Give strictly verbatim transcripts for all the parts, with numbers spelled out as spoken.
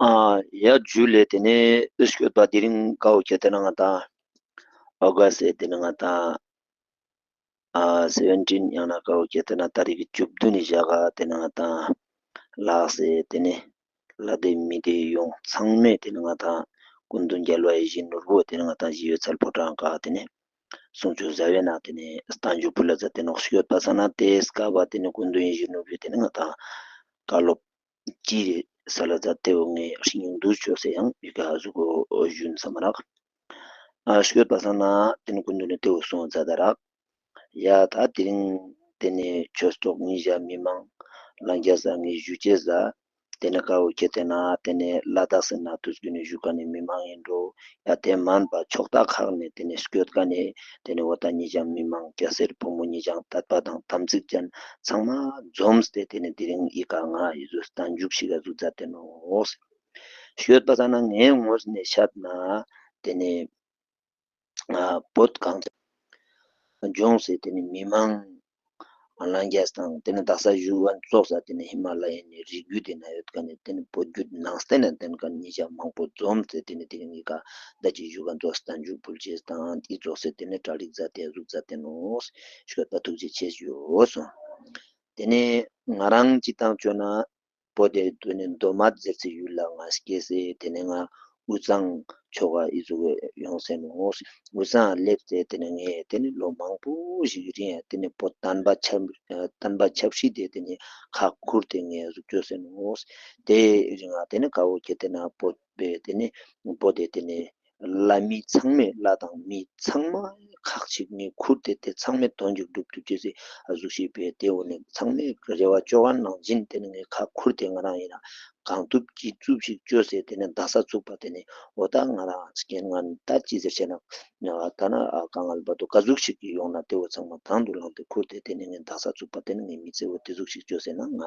ཨ་ཡ་ཇུ་ལེ། ཏེ་ནེ་སྐྱོད་པ་དེ་རིང་ཀ་བོ་ཁྱེར་ཏེ་ན་ང་ཏང་ཨོ་གཱསྚ་སི་ཏེ་ནེ་ང་ཏང་ཨ་སེ་བེན་ཊིན་ཡང་ན་ཀ་བོ་ཁྱེར་ཏེ་ན་ཏ་རིག་གི་བཅུ་བདུན་ནི་ཞག་ག་ཏེ་ནེ་ང་ཏང་ལ་དྭགས་སི་ཏེ་ནེ་ལྷ་སྡེ་མི་སྡེ་ཡོངས་ཚང་མས་ཏེ་ནེ་ང་ཏང་སྐུ་མདུན་རྒྱལ་བ་ཡིད་བཞིན་ནོར་བུ་ཏེ་ནེ་ང་ཏང་ཞི་གཡོག་ཚལ་ཕོ་བྲང་ཀ་ཏེ་ནེ་གསུང་ཆོས་ཟླ་བའི་ནང་ཏེ་ནེ་བསྟན་བཅོས་ཕུལ་ལ་མཛད་དེ་ནོག། སྐྱོད་པ་སང་ན་ཏེ་སྐབས་པ་ཏེ་ནེ་སྐུ་མདུན་ཡིད་བཞིན་ནོར་བུས་ཏེ་ནེ་ང་ཏང་བཀའ་སློབ་ཅི་སལ་ལ་མཛད་དེ་བོ་ངས་སྙིང་བསྡུས་ཅོས་སེ་ཡང་ཡི་གེ་ཨ་ཟུག་གོ་ཞུན་སམ་རག། ཨ་སྐྱོད་པ་སང་ན་ཏེ་ནེ་སྐུ་མདུན་ནི་ཏེ་བོ་གསུང་མཛད་ད་རག། ཡ་ད་དེ་རིང་ཏེ་ནེ་ཆོས་ཚོགས་ཉིན་ཞག་མི་མང་ལྷན་རྒྱས་ས་ངས་ཞུ་ཅེས་ས་ཏེ་ནེ་ཀ་བོ་ཁྱེར་ཏེ་ན་ཏེ་ནེ་ལ་དྭགས་སི་ནང་དུས་རྒྱུན་ནེ་བཞུགས་ཁན་ནི་མི་མང་ཨིན་འགྲོ། ཡ་ཏེ་མན་པ་ཕྱོགས་མཐའ་ཁག་ནེ་ཏེ་ནེ་སྐྱོད་ཁན་ནི་ཏེ་ནེ་འོ་ད་ཉེ་ཞ་མི་མང་སྐྱ་སེར་ཕོ་མོ་ཉེ་ཞ་དད་པ་དང་དམ་ཚིག་ཅན་ཚང་མ་འཛོམས་ཏེ་ཏེ་ནེ་དེ་རིང་ཡི་གེ་ང་ཡི་ཟུག་བསྟན་བཅོས་ཤིག་ག་ཟུག་མཛད་དེ་ནོག། སྐྱོད་པ་སང་ན་ངས་ངོས་ནེ་ཤད་ན་ཏེ་ནེ་ཨ་བོད་གངས་ལྗོངས་སི་ཏེ་ནེ་མི་མང་ལྷན་རྒྱས་དང་ཏེ་ནེ་དག་ས་བཞུགས་ཁན་ཙོགས་ས་ཏེ་ནེ་ཧི་མ་ལ་ཡའི་ནེ་རི་རྒྱུད་དེ་ན་ཡོད་ཁན་ནི་ཏེ་ནེ་བོད་བརྒྱུད་ནང་བསྟན་ན་ཏེ་ནེ་ཁན་ཉེ་ཞ་མང་པོ་འཛོམས་ཏེ་ཏེ་ནེ་དེ་རིང་ངི་ཀ་ད་ཅི་བཞུགས་ཁན་ཙོགས་བསྟན་བཅོས་ཕུལ་ཅེས་དང་ཏེ་ཙོགས་སེ་ཏེ་ནེ་གྲ་སྒྲིག་མཛད་དེ་ཟུག་མཛད་དེ་ནོག། སྐྱོད་པ་ཐུགས་རྗེ་ཆེ་ཞུ་སོང་། ཏེ་ནེ་ང་རང་སྤྱིར་བཏང་ཅོས་ན་བོད་དེ་ཏེ་ནེ་མདོ་སྨད་ཟེར་སའི་ཡུལ་ལ་ང་སྐྱེས་སེ་ཏེ་ནེ་ང་དབུས་གཙང་ཕྱོགས་ཀ་ཨི་ཟུག་ཡོང་སེ་ནོག། དབུས་གཙང་སླེབས་ཏེ་ཏེ་ནེ་ངས་ཏེ་ནེ་ལོ་མང་པོ་ཞིག་རིང་ཡ་ཏེ་ནེ་བོད་བསྟན་པ་ཆབ་བསྟན་པ་ཆབ་སྲིད་དེ་ཏེ་ནེ་ཁག་ཁུར་ཏེ་ངས་ཟུག་ཅོས་སེ་ནོག། དེ་རིང་ང་ཏེ་ནེ་ཀ་བོ་ཁྱེར་ཏེ་ན་བོད་པའི་ཏེ་ནེ་བོད་དེ་ཏེ་ནེ་ལྷ་མི་ཚང་མས་ལྷ་དང་མི་ཚང་མ་ཁག་ཅིག་ངས་ཁུར་ཏེ་ཏེ་ཚང་མས་དོན་ཅིག་སྒྲུབ་ཐུབ་ཅེས་སི་ཨ་ཟུག་ཤིག་པས། ཏེ་འོ་ནེ་ཚང་མས་རེ་བ་ཅོ་ཁན་ནང་བཞིན་ཏེ་ནེ་ངས་ཁག་ཁུར་ཏེ་ང་རང་ཨིན་ན་གང་ཐུབ་ཅི་ཐུབ་ཞིག་ཅོས་སེ་ཏེ་ནེ་དག་ས་ཚུགས་པ་ཏེ་ནེ་འོ་ད་ང་རང་རྐྱེན་ངན་ད་ཅི་ཟེར་ཅེ་ན་ད་ན་ཨ་དཀའ་ངལ་བར་དུ་ཀ་ཟུག་ཞིག་གི་ཡོང་ན་ཏེ་བོ་ཚང་མ་དང་དུ་བླངས་ཏེ་ཁུར་ཏེ་ཏེ་ནེ་ངས་དག་ས་ཚུགས་པ་ཏེ་ནེ་ངས་མི་ཚེ་བོ་ཏེ་ཟུག་ཞིག་ཅོས་སེ་ན་ང་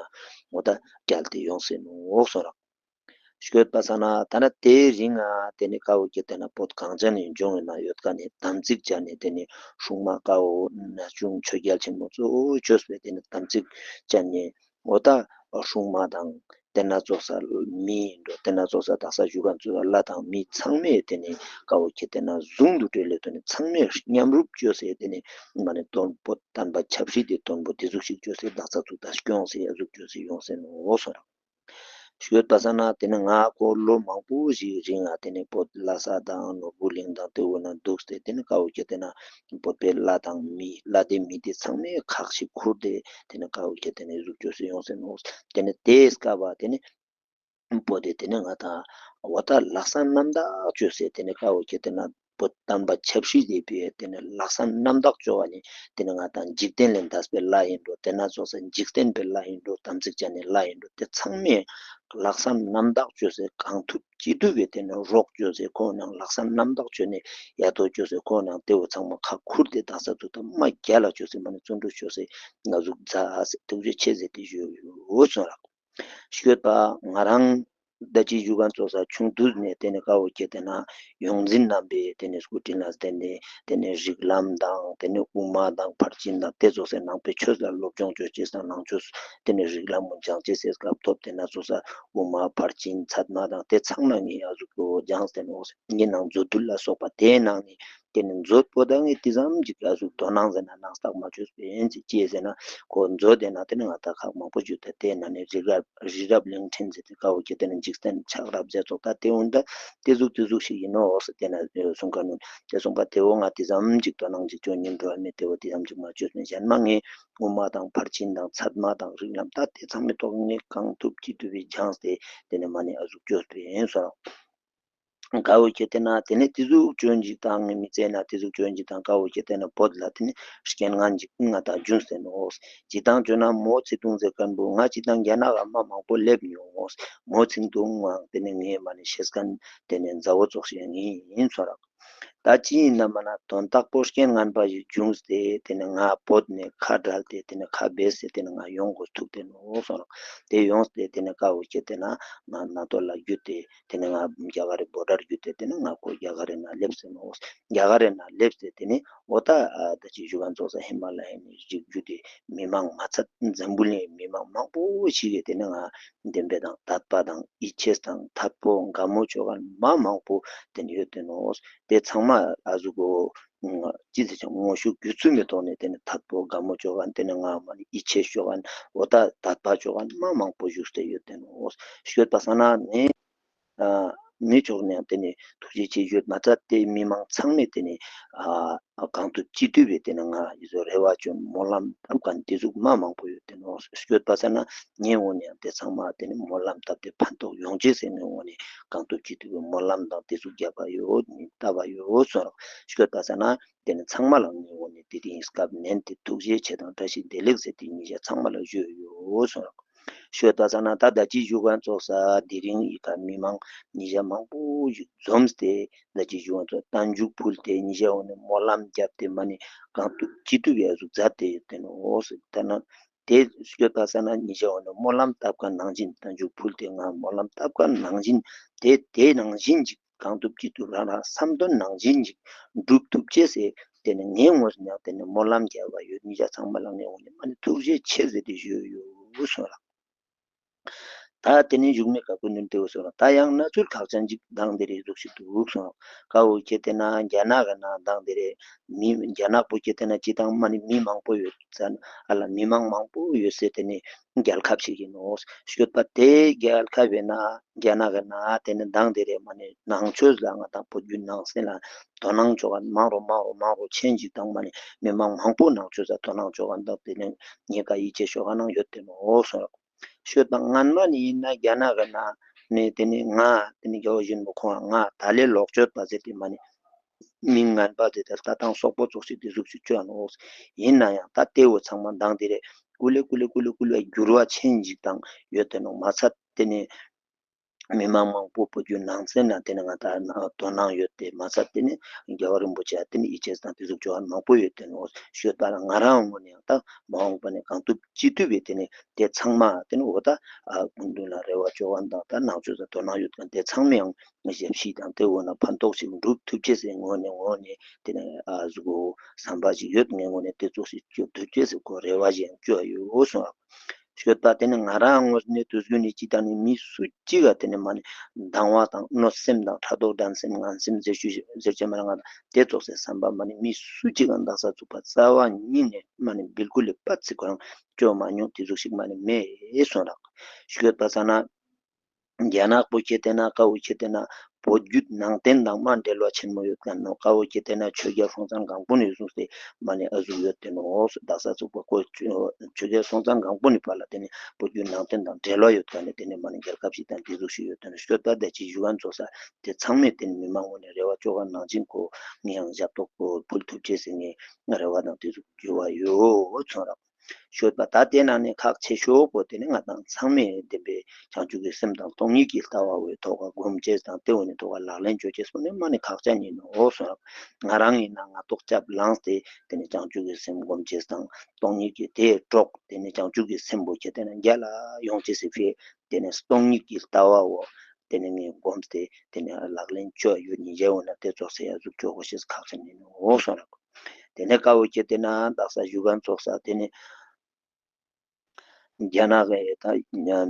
འོ་ད་བསྐྱལ་ཏེ་ཡོང་སེ་ནོག་སོང་རག། སྐྱོད་པ་སང་ན་ད་ན་དེ་རིང་ང་ཏེ་ནེ་ཀ་བོ་ཁྱེར་ཏེ་ན་བོད་གངས་ཅན་ནི་ལྗོངས་ནང་ཡོད་ཁན་ནི་དམ་ཚིག་ཅན་ནི་ཏེ་ནེ་སྲུང་མ་ཀ་བོ་ན་ཆུང་ཆོས་རྒྱལ་ཆེན་མོ་གཙོ་བོ་ཅོས་པའི་ཏེ་ནེ་དམ་ཚིག་ཅན་ནི་འོ་ད་སྲུང་མ་དང་ཏེ་ན་ཙོགས་ས་མི་ཨིན་འགྲོ། ཏེ་ན་ཙོགས་ས་དག་ས་བཞུགས་ཁན་ཙོགས་ལྷ་དང་མི་ཚང་མས་ཏེ་ནེ་ཀ་བོ་ཁྱེར་ཏེ་ན་ཟུང་དུ་འབྲེལ་ལེ་ཏེ་ནེ་ཚང་མས་མཉམ་རུབ་ཅོས་སེ་ཏེ་ནེ་མ་ནེ་དོན་པོ་བསྟན་པ་ཆབ་སྲིད་དེ་དོན་པོ་ཏེ་ཟུག་ཞིག་ཅོས་སེ་དག་ས་ཚུགས་ད་སྐྱོང་སེ་ཨ་ཟུག་ཅོས་སེ་ཡོང་སེ་ནོག་སོང་རག། སྐྱོད་པ་སང་ན་ཏེ་ནེ་ང་ཁོ་ལོ་མང་པོ་ཞིག་རིང་ང་ཏེ་ནེ་བོད་ལྷ་ས་དང་ནོར་བུ་གླིང་དང་ཏེ་བོ་ན་དུགས་ཏེ་ཏེ་ནེ་ཀ་བོ་ཁྱེར་ཏེ་ན་བོད་པའི་ལྷ་དང་མི་ལྷ་སྡེ་མི་སྡེ་ཚང་མས་ཁག་ཅིག་ཁུར་ཏེ་ཏེ་ནེ་ཀ་བོ་ཁྱེར་ཏེ་ན་ཟུག་ཅོས་སེ་ཡོང་སེ་ནོག། ཏེ་ནེ་ཏེ་སྐབས་པ་ཏེ་ནེ་བོད་དེ་ཏེ་ནེ་ང་ཏང་འོ་ད་ལྷག་བསམ་རྣམ་དག་ཅོས་སེ་ཏེ་ནེ་ཀ་བོ་ཁྱེར་ཏེ་ན་བོད་བསྟན་པ་ཆབ་སྲིད་དེ་པའི་ཏེ་ནེ་ལྷག་བསམ་རྣམ་དག་ཅོ་བ་ནི་ཏེ་ནེ་ང་ཏང་འཇིག་རྟེན་ལས་འདས་པའི་ལྷ་ཨིན་འགྲོ། ཏེ་ན་ཙོགས་ས་འཇིག་རྟེན་པའི་ལྷ་ཨིན་འགྲོ། དམ་ཚིག་ཅན་ནི་ལྷ་ཨིན་འགྲོ། ཏེ་ཚང་མས་ལྷག་བསམ་རྣམ་དག་ཅོས་སེ་གང་ཐུབ་ཅི་ཐུབ་པའི་ཏེ་ནེ་རོགས་ཅོས་སེ་ཁོང་ནང་ལྷག་བསམ་རྣམ་དག་ཅོས་ནེ་ཡ་ཏོ་ཅོས་སེ་ཁོང་ནང་ཏེ་བོ་ཚང་མ་ཁག་ཁུར་ཏེ་དག་ས་ཚུགས་ད་མ་རྒྱལ་ལ་ཅོས་སེ་མ་ནེ་བརྩོན་འགྲུས་ཅོས་སེ་ང་ཟུག་མཛད་སེ་ཐུགས་རྗེ་ཆེ་ཟེར་ཏེ་ཞུ་ཡོད་སོང་རག། སྐྱོད་པ་ང་རང་ད་ཅི་བཞུགས་ཁན་ཙོགས་ས་ཆུང་དུས་ནེ་ཏེ་ནེ་ཀ་བོ་ཁྱེར་ཏེ་ན་ཡོངས་འཛིན་རྣམ་པའི་ཏེ་ནེ་སྐུ་དྲིན་ལ་བརྟེན་ཏེ་ཏེ་ནེ་རིགས་ལམ་དང་ཏེ་ནེ་དབུ་མ་དང་ཕར་ཕྱིན་དང་ཏེ་ཙོགས་སེ་ནང་པའི་ཆོས་ལ་སློབ་སྦྱོང་ཅོ་ཅེས་དང་ནང་ཆོས་ཏེ་ནེ་རིགས་ལམ་སྦྱང་ཅེས་སྐབས་ཐོབ། ཏེ་ན་ཙོགས་ས་དབུ་མ་ཕར་ཕྱིན་ཚད་མ་དང་ཏེ་ཚང་མ་ངས་ཨ་ཟུག་གོ་སྦྱངས་ཏེ་ནོག། ངའི་ནང་མཛོད་བདུད་ལ་སོགས་པ་ཏེའི་ནང་ནེ་ཏེ་ནེ་མཛོད་པོ་ད་ངས་ཏེ་ཙམ་ཅིག་ཨ་ཟུག་དོ་སྣང་ཟེར་ན་སྣང་དག་མ་ཅོས་པའི་ཨིན་ཅི་ཅི་ཟེར་ན་ཁོ་མཛོད་དེ་ན་ཏེ་ནེ་ང་ཏང་ཁག་མང་པོ་ཞིག་ཏེ་ཏེ་ན་ནི་རི་རབ་རི་རབ་གླིང་ཕྲན་ཟེར་ཏེ་ཀ་བོ་ཁྱེར་ཏེ་ན་འཇིག་རྟེན་ཆགས་རབ་ཟེར་ཙོགས་ད་ཏེ་འོ་ད་ཏེ་ཟུག་ཏེ་ཟུག་ཞིག་ཨིན་ནོག་ཟེར་ཏེ་ན་གསུང་ཁན་ནི་ཏེ་གསུང་པ་ཏེ་བོ་ང་ཏེ་ཙམ་ཅིག་དོ་སྣང་ཅིག་ཅོ་ཉན་འགྲོ་བ་མེད། ཏེ་བོ་ཏེ་ཙམ་ཅིག་མ་ཅོས་ནེ་གཞན་མ་ངས་དབུ་མ་དང་ཕར་ཕྱིན་དང་ཚད་མ་དང་རིགས་ལམ་ད་ཏེ་ཚང་མའི་ཐོག་ངས་གང་ཐུབ་ཅི་ཐུབ་པའི་སྦྱངས་ཏེ་ཏེ་ནེ་མ་ནེ་ཨ་ཟུག་ཅོས་པའི་ཨིན་སོང་རག། ཀ་བོ་ཁྱེར་ཏེ་ན་ཏེ་ནེ་ཏེ་ཟུག་ཅོ་ཨིན་ཅིག་དང་ངའི་མི་ཚེ་ན་ཏེ་ཟུག་ཅོ་ཨིན་ཅིག་དང་ཀ་བོ་ཁྱེར་ཏེ་ན་བོད་ལ་ཏེ་ནེ་རྐྱེན་ངན་ཅིག་ང་ཏང་བྱུང་སེ་ནོག། སྤྱིར་བཏང་ཅོ་ན་མའོ་ཙེ་ཏུང་ཟེར་ཁན་བོ་ང་སྤྱིར་བཏང་རྒྱ་ནག་ག་མ་མང་པོ་སླེབས་མྱོང་། མའོ་ཙེ་ཏུང་ང་ཏེ་ནེ་ངའི་མ་ནེ་ཤེས་ཁན་ཏེ་ནེ་མཛའ་བོ་ཙོགས་ཤིག་ཨིན་སོང་རག། ད་ཅི་ཡིན་ན་མ་ན་དོན་དག་པོ་རྐྱེན་ངན་པ་ཞིག་བྱུང་སྟེ་དེ་ནི་ང་བོད་ནས་ཁ་བྲལ་ཏེ་དེ་ནི་ཁ་བེས་ཏེ་དེ་ནི་ང་ཡོང་དགོས་ཐུག་དེ་ནོག་སོང་། དེ་ཡོངས་ཏེ་དེ་ནི་ཀ་བོ་ཁྱེར་ཏེ་ན་ང་ནང་དོ་ལ་བརྒྱུད་དེ་དེ་ནི་ང་རྒྱ་གར་རི་བོ་ཌར་བརྒྱུད་དེ་དེ་ནི་ང་ཁོ་རྒྱ་གར་རི་ན་སླེབས་ཟེར་ནོག། རྒྱ་གར་རི་ན་སླེབས་ཏེ་དེ་ནི་འོ་ད་ད་ཅི་ཞུ་ག་ཙོགས་ས་ཧི་མ་ལ་ཡ་ནི་རི་བརྒྱུད་དེ་མི་མང་མ་ཚད་འཛམ་བུ་གླིང་མི་མང་མང་པོ་ཞིག་གིས་དེ་ནི་ང་བདེན་པའི་དང་དད་པ་དང་ཡིད་ཆེས་དང་ཐད་པོ་དགའ་མོ་ཆོ་ག་མ་མང་པོ་དེ་ནི་ཡོད་དེ་ནོག། དེ་ཚང་མ་ཨ་ཟུག་གོ་ཅི་ཟེར་ཅང་ངོ་ཤུགས་རྒྱུ་ཚུལ་མེད་ཐོག་ནས་དེ་ནི་ཐད་པོ་དགའ་མོ་ཆོ་ག་དེ་ནི་ང་མ་ནི་ཡིད་ཆེས་ཆོ་ག་འོ་ད་དད་པ་ཆོ་ག་མ་མང་པོ་བཞུགས་ཏེ་ཡོད་དེ་ནོག། ཤོད་པ་ས་ན་ནི་ཨ་མི་ཆོག་ནས་དེ་ནི་ཐུགས་རྗེ་ཆེ་ཞུས་མ་ཚད་དེ་མི་མང་ཚང་མས་དེ་ནི་ཨ་གང་ཐུབ་ཅི་ཐུབ་པའི་དེ་ནི་ང་ཡི་ཟོ་རེ་བ་ཅོ་སྨོན་ལམ་བཏབ་མཁན་དེ་ཟུག་མ་མང་པོ་ཡོད་དེ་ནོག། ཤོད་པ་ས་ན་ངའི་ངོས་ནས་ཡང་དེ་ཚང་མ་དེ་ནི་སྨོན་ལམ་བཏབ་སྟེ་ཕན་ཐོགས་ཡོང་ཅེས་ཟེར་ངའི་ངོས་ནས་གང་ཐུབ་ཅི་ཐུབ་པའི་སྨོན་ལམ་དང་དེ་ཟུག་བརྒྱབ་པ་ཡོད་ནི་བཏབ་པ་ཡོད་སོང་། ཤོད་པ་ས་ན་དེ་ནི་ཚང་མ་ལ་ངའི་ངོས་ནས་དེ་རིང་སྐབས་ནན་ཏེ་ཐུགས་རྗེ་ཆེ་དང་བཀྲ་ཤིས་བདེ་ལེགས་ཟེར་ཏེ་ཉེ་ཞ་ཚང་མ་ལ་ཞུས་ཡོད་སོང་། ཤོད་པ་ས་ན་ད་ད་ཅི་ཞུ་ག་ཙོགས་ས་དེ་རིང་ཡི་ཀ་མི་མང་ཉེ་ཞ་མང་པོ་ཞིག་འཛོམས་ཏེ་ད་ཅི་ཞུ་ག་ཙོགས་རྟ་མཇུག་ཕུལ་ཏེ་ཉེ་ཞ་འོ་ནི་སྨོན་ལམ་བརྒྱབ་སྟེ་མ་ནི་གང་ཐུབ་ཅི་ཐུབ་ཡ་ཟུག་མཛད་དེ་ཡོད་དེ་ནོག། ད་ན་དེ་ཤོད་པ་ས་ན་ཉེ་ཞ་འོ་ནི་སྨོན་ལམ་བཏབ་མཁན་ནང་བཞིན་རྟ་མཇུག་ཕུལ་ཏེ་ང་སྨོན་ལམ་བཏབ་མཁན་ནང་བཞིན་དེ་དེ་ནང་བཞིན་ཅིག་གང་ཐུབ་ཅི་ཐུབ་རང་རང་བསམ་དོན་ནང་བཞིན་ཅིག་འགྲུབ་ཐུབ་ཅེས་ཟེར་དེ་ནི་ངའི་ངོས་ནས་དེ་ནི་སྨོན་ལམ་རྒྱབ་པ་ཡོད། ཉེ་ཞ་ཚང་མ་ལ་ངའི་ངོས་ནས་མ་ནི་ཐུགས་རྗེ་ཆེ་ཟེར་ཏེ་ཞུས་ཡོད་སོང་ལགས། ད་དེ་ནི་གཞུག་མའི་བཀའ་བཀོད་ནི་དེ་བོ་སོང་ལགས། ད་ཡང་གནས་ཚུལ་ཁག་ཅན་ཅིག་དང་དེ་རེ་ཟུག་ཞིག་འདུག་སོང་ལགས། ཀ་བོ་ཁྱེར་ཏེ་ན་རྒྱ་ནག་གི་ནང་དང་དེ་རེ་མི་རྒྱ་ནག་པོ་ཁྱེར་ཏེ་ན་སྤྱི་བཏང་མ་ནི་མི་མང་པོ་ཡོད་ཙ་ན་ཨ་ལ་མི་མང་མང་པོ་ཡོད་སའི་དེ་ནི་རྒྱལ་ཁབ་ཞིག་ཡིན་ནོག། ཤོད་པ་དེ་རྒྱལ་ཁབ་ཡིན་ན་རྒྱ་ནག་གི་ནང་དེ་ནི་མདང་དེ་རེ་མ་ནི་ནང་ཆོས་ལ་ང་དང་བོད་བརྒྱུད་ནང་བསྟན་ལ་དོ་སྣང་ཆོ་ག་མང་རུ་མང་རུ་མང་རུ་ཆེན་ཅིག་དང་མ་ནི་མི་མང་མང་པོ་ནང་ཆོས་ལ་དོ་སྣང་ཆོ་ག་དང་དེ་ནི་ཉེ་ཀ་ཡིད་ཆེས་ཆོ་ག་ནང་ཡོད་དེ་ནོག་སོང་། ཤོད་པ་སྔན་མ་ནི་ཡིན་ན་རྒྱ་ནག་གི་ནང་ནི་དེ་ནི་ང་དེ་ནི་རྒྱལ་བ་ཡིན་པོ་ཁོང་ང་ད་ལས་ལོག་སྤྱོད་པ་ཟེར་ཏེ་མ་ནི་མི་ངན་པ་དེ་ལྟ་སྟངས་སོག་པོ་ཙོགས་ཤིག་དེ་ཟུག་ཞིག་བཅོས་ནོག། ཡིན་ན་ཡང་ད་དེ་བོ་ཚང་མ་མདང་དེ་རེ་ཀུ་ལེ་ཀུ་ལེ་ཀུ་ལེ་ཀུ་ལེ་འགྱུར་བ་ཆེན་ཞིག་དང་ཡོད་དེ་ནོག། མ་ཚད་དེ་ནི་མི་མང་མང་པོ་བོད་བརྒྱུད་ནང་བསྟན་ན་དེ་ནི་ང་ད་དོ་སྣང་ཡོད་དེ་མ་ཚད་དེ་ནི་རྒྱལ་བ་རིན་པོ་ཆེ་དེ་ནི་ཡིད་ཆེས་དང་དེ་ཟུག་བཅོས་མང་པོ་ཡོད་དེ་ནོག། ཤོད་པ་ལ་ང་རང་ངོས་ནས་ཡང་ད་མ་འོངས་པ་ནས་གང་ཐུབ་ཅི་ཐུབ་པའི་དེ་ནི་དེ་ཚང་མ་དེ་ནི་འོ་ད་ཨ་སྐུ་མདུན་ལ་རེ་བ་བཅོལ་མཁན་དང་ད་ནང་ཆོས་ལ་དོ་སྣང་ཡོད་མཁན་དེ་ཚང་མའི་ཡང་ཞབས་ཕྱི་དང་དེ་འོ་ན་ཕན་ཐོགས་ཤིག་འགྲུབ་ཐུབ་ཅེས་སི་ངོས་ནས་ངོས་ནས་དེ་ནས་ཨ་གཟུགས་པོ་བསམ་པ་ཞིག་ཡོད། ངའི་ངོས་ནས་དེ་ཙོགས་ཤིག་བཅོ་ཐུབ་ཅེས་སི་ཁོ་རེ་བ་ཞིག་ཡང་བཅོལ་ཡོད་སོང་། ཤོད་པ་དེ་ནི་ང་རང་ངོས་ནས་དུས་རྒྱུན་ནས་ཅི་ལྟར་ནི་མི་སུ་གཅིག་ག་དེ་ནི་མ་ནི་སྡང་བ་དང་གནོད་སེམས་དང་ཕྲག་དོག་འགྲན་སེམས་ངན་སེམས་ཟེར་ཞུ་ཟེར་ཅེས་མ་རང་ང་དེ་ཙོགས་སི་བསམ་པ་མ་ནི་མི་སུ་གཅིག་ག་འདག་ས་ཚུགས་པ་རྩ་བ་ཉིད་ནས་མ་ནི་བིལ་ཀུལ་ལས་པ་ཚིག་ཁོ་རང་བཅོ་མ་མྱོང་། དེ་ཟུག་ཞིག་མ་ནི་མེད་སོང་རག། ཤོད་པ་ས་ན་རྒྱ་ནག་པོ་ཁྱེར་ཏེ་ན་ཀ་བོ་ཁྱེར་ཏེ་ན་བོད་བརྒྱུད་ནང་བསྟན་དང་མ་འབྲེལ་བ་ཆེན་མོ་ཡོད་མཁན་ནོག། ཀ་བོ་ཁྱེར་ཏེ་ན་ཆོས་རྒྱལ་སྲོང་བཙན་སྒམ་པོ་ནས་བཟུང་སྟེ་མ་ནི་ཨ་ཟུག་ཡོད་དེ་ནོག། འདག་ས་ཚུགས་པ་ཁོ་ཆོས་རྒྱལ་སྲོང་བཙན་སྒམ་པོ་ནས་བར་ལ་དེ་ནི་བོད་བརྒྱུད་ནང་བསྟན་དང་འབྲེལ་བ་ཡོད་མཁན་ནི་དེ་ནི་མ་ནི་རྒྱལ་ཁབ་ཞིག་དང་དེ་ཟུག་ཞིག་ཡོད་དེ་ནོག། ཤོད་པ་དེ་ཅི་ཞུ་ག་ཙོགས་ས་དེ་ཚང་མས་དེ་ནི་མི་མང་ངོས་ནས་རེ་བ་བཅོལ་ག་ནང་བཞིན་ཁོ་ངས་ཡང་ཞབས་ཏོག་ཁོ་ཕུལ་ཐུབ་ཅེས་སི་ངས་རེ་བ་དང་དེ་ཟུག་འགྱུར་བ་ཡོད་སོང་རག། ཤོད་པ་ད་དེ་ནང་ནས་ཁག་ཆེ་ཤོས་པོ་དེ་ནི་ང་དང་ཚང་མས་བདེན་པའི་བྱང་ཆུབ་ཀྱི་སེམས་དང་སྟོང་ཉིད་ཀྱི་ལྟ་བ་བོའི་ཐོག་ག་སྒོམ་ཅེས་དང་དེ་བོ་ནི་ཐོག་ག་ལག་ལེན་བཅོ་ཅེས་པོ་ནི་མ་ནི་ཁག་ཅན་ཡིན་ནོག་སོང་རག། ང་རང་ཡིན་ན་ང་ཐོག་སྐྱབས་ལངས་ཏེ་དེ་ནི་བྱང་ཆུབ་ཀྱི་སེམས་སྒོམ་ཅེས་དང་སྟོང་ཉིད་ཀྱི་དེའི་གྲོགས་དེ་ནི་བྱང་ཆུབ་ཀྱི་སེམས་པོ་ཁྱེར་ཏེ་ན་རྒྱ་ལ་ཡོང་ཅེས་སི་ཕི་དེ་ནི་སྟོང་ཉིད་ཀྱི་ལྟ་བ་བོ་དེ་ནི་ངས་སྒོམ་སྟེ་དེ་ནི་ལག་ལེན་བཅོ་ཡོད་ཉིན་རྒྱ་འོ་ན་དེ་ཙོགས་སེ་ཡ་ཟུག་བཅོ་དགོས་ཤེས་ཁག་ཅན་ཡིན་ནོག་སོང་རག། དེ་ནས་ཀ་བོ་ཁྱེར་ཏེ་ན་འདག་ས་ཞུ་ག་ཙོགས་ས་དེ་ནི་རྒྱ་ནག་གི་ད་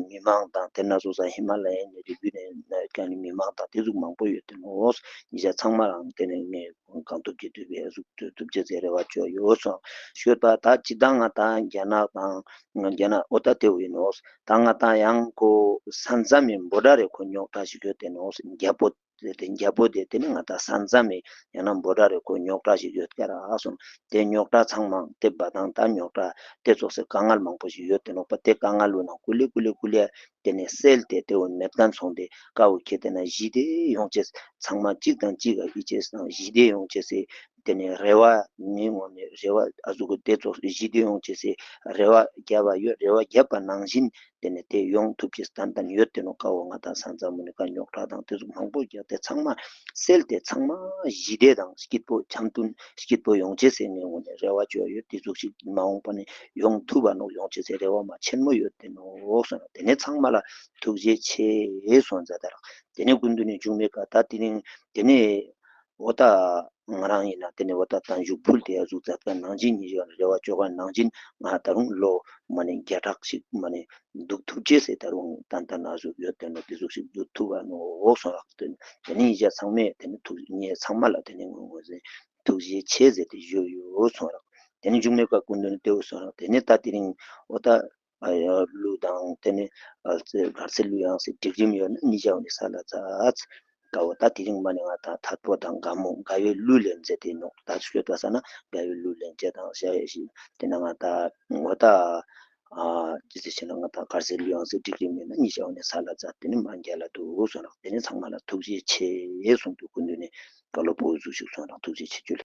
མི་མང་དང་དེ་ན་ཙོགས་ས་ཧི་མ་ལ་ཡའི་ནི་རི་བོའི་ནི་ཀ་ནི་མི་མང་དང་དེ་ཟུག་མང་པོ་ཡོད་དེ་ནོག། ཉེ་ཞ་ཚང་མ་རང་དེ་ནི་ངས་གང་ཐུབ་ཅི་ཐུབ་པའི་ཟུག་ཐུབ་ཐུབ་ཅེས་ཟེར་རེ་བ་བཅོལ་ཡོད་སོང་། ཤོད་པ་ད་སྤྱི་བཏང་ང་དང་རྒྱ་ནག་དང་རྒྱ་ནག་འོ་ད་དེ་བོ་ཡིན་ནོག། ད་ང་དང་ཡང་ཁོ་ས་མཚམས་མི་འབོར་རེ་ཁོ་རྙོག་དྲ་ཞིག་ཡོད་དེ་ནོག། རྒྱ་པོ་དེ་དེ་རྒྱ་པོ་དེ་དེ་ནི་ང་དང་ས་མཚམས་མི་ཡང་ན་འབོར་རེ་ཁོ་རྙོག་དྲ་ཞིག་ཡོད་ཀྱ་རག་སོང་། དེ་རྙོག་དྲ་ཚང་མ་དེ་བ་དང་ད་རྙོག་དྲ་དེ་ཙོགས་སེ་དཀའ་ངལ་མང་པོ་ཞིག་ཡོད་དེ་ནོག་པ། དེ་དཀའ་ངལ་བོ་ནང་ཀུ་ལེ་ཀུ་ལེ་ཀུ་ལེ་དེ་ནི་སེལ་ཏེ་དེ་བོ་མེད་མཁན་སོང་སྟེ་ཀ་བོ་ཁྱེར་ཏེ་ན་ཞི་བདེ་ཡོང་ཅེས་ཚང་མ་གཅིག་དང་གཅིག་ག་ཡིད་ཆེས་དང་ཞི་བདེ་ཡོང་ཅེས་སི་ ཏེ་ནེ་རེ་བ་ནི་ངོ་ནེ་རེ་བ་ཨ་ཟུག་གི་ཏེ་ཙོགས་ཞི་བདེ་ཡོང་ཅེས་སི་རེ་བ་རྒྱབ་པ་ཡོད། རེ་བ་རྒྱབ་པ་ནང་བཞིན་ཏེ་ནེ་ཏེ་ཡོང་ཐུབ་ཅེས་ཏན་ཏན་ཡོད་ཏེ་ནོག། ཀ་བོ་ང་དང་ས་མཚམས་མུ་ནེ་ཀ་རྙོག་དྲ་དང་ཏེ་ཟུག་མང་པོ་རྒྱབ་སྟེ་ཚང་མ་སེལ་ཏེ་ཚང་མ་ཞི་བདེ་དང་སྐྱིད་པོ་འཆམ་མཐུན་སྐྱིད་པོ་ཡོང་ཅེས་སི་ངའི་ངོ་ནེ་རེ་བ་ཅོ་ཡོད། ཏེ་ཟུག་ཞིག་མ་འོངས་པ་ནེ་ཡོང་ཐུབ་པ་ནོག། ཡོང་ཅེས་སི་རེ་བ་མ་ཆེན་མོ་ཡོད་ཏེ་ནོག་སོང་། ཏེ་ནེ་ཚང་མ་ལ་ཐུགས་རྗེ་ཆེ་སོང་ཛད་ད་རག། ཏེ་ནེ་སྐུ་མདུན་ནེ་མཇུག་མའི་ཀ་ད་དེ་རིང་ཏེ་ནེ་འོ་ད་ང་རང་ཨིན་ན་ཏེ་ནེ་འོ་ད་བརྟན་བཞུགས་ཕུལ་ཏེ་ཨ་ཟུག་ཛད་ཁན་ནང་བཞིན་ཨིན་ཞིག་རེ་བ་ཅོ་ཁན་ནང་བཞིན་ང་ད་རུང་ལོ་མ་ནེ་བརྒྱ་ཕྲག་ཞིག་མ་ནེ་དུག་ཐུབ་ཅེས་སི་ད་རུང་ཏན་ཏན་ཨ་ཟུག་ཡོད་ཏེ་ནོག། ཏེ་ཟུག་ཞིག་དུག་ཐུབ་པ་ནོག་སོང་རག། ཏེ་ནེ་ཨིན་ཞིག་ཚང་མས་ཏེ་ནེ་ཐུགས་ངས་ཚང་མ་ལ་ཏེ་ནེ་ངོ་ངོ་ཟེར་ཐུགས་རྗེ་ཆེ་ཟེར་ཏེ་ཞུ་ཡོད་སོང་རག། ཏེ་ནེ་མཇུག་མའི་ཀ་སྐུ་མདུན་ནེ་ཏེ་བོ་སོང་རག། ཏེ་ནེ་ད་དེ་རིང་འོ་ད་ཨ་ཡ་གླུ་དང་ཏེ་ནེ་ཨ་ཙེ་གར་ཟེར་གླུ་དབྱངས་སི་སྒྲིག་རིམ་ཡོད་ན་ཉེ་ཞའོ་ནེ་ས་ལ་ཛད། ཀ་བོ་ད་དེ་རིང་མ་ནེ་ང་དང་ཐད་པོ་དང་དགའ་མོ་དགའ་བའི་གླུ་ལེན་ཛད་དེ་ནོག། ད་ཤོད་པ་ས་ན་དགའ་བའི་གླུ་ལེན་ཅེས་དང་ཞ་ཡ་ཞིག་ཏེ་ནེ་ང་དང་འོ་ད་ཨ་ཅི་ཟེར་ཞེ་ན་ང་དང་གར་ཟེར་གླུ་དབྱངས་སི་སྒྲིག་རིམ་ཡོད་ན་ཉེ་ཞའོ་ནེ་ས་ལ་ཛད། ཏེ་ནེ་མ་རྒྱལ་ལ་དུག་སོང་རག། ཏེ་ནེ་ཚང་མ་ལ་ཐུགས་རྗེ་ཆེ་གསུངས་ཏེ་སྐུ་མདུན་ནེ་བཀའ་སློབ་པོ་ཟུག་ཞིག་སོང་རག། ཐུགས་རྗེ་ཆེ་ཇུ་ལེ།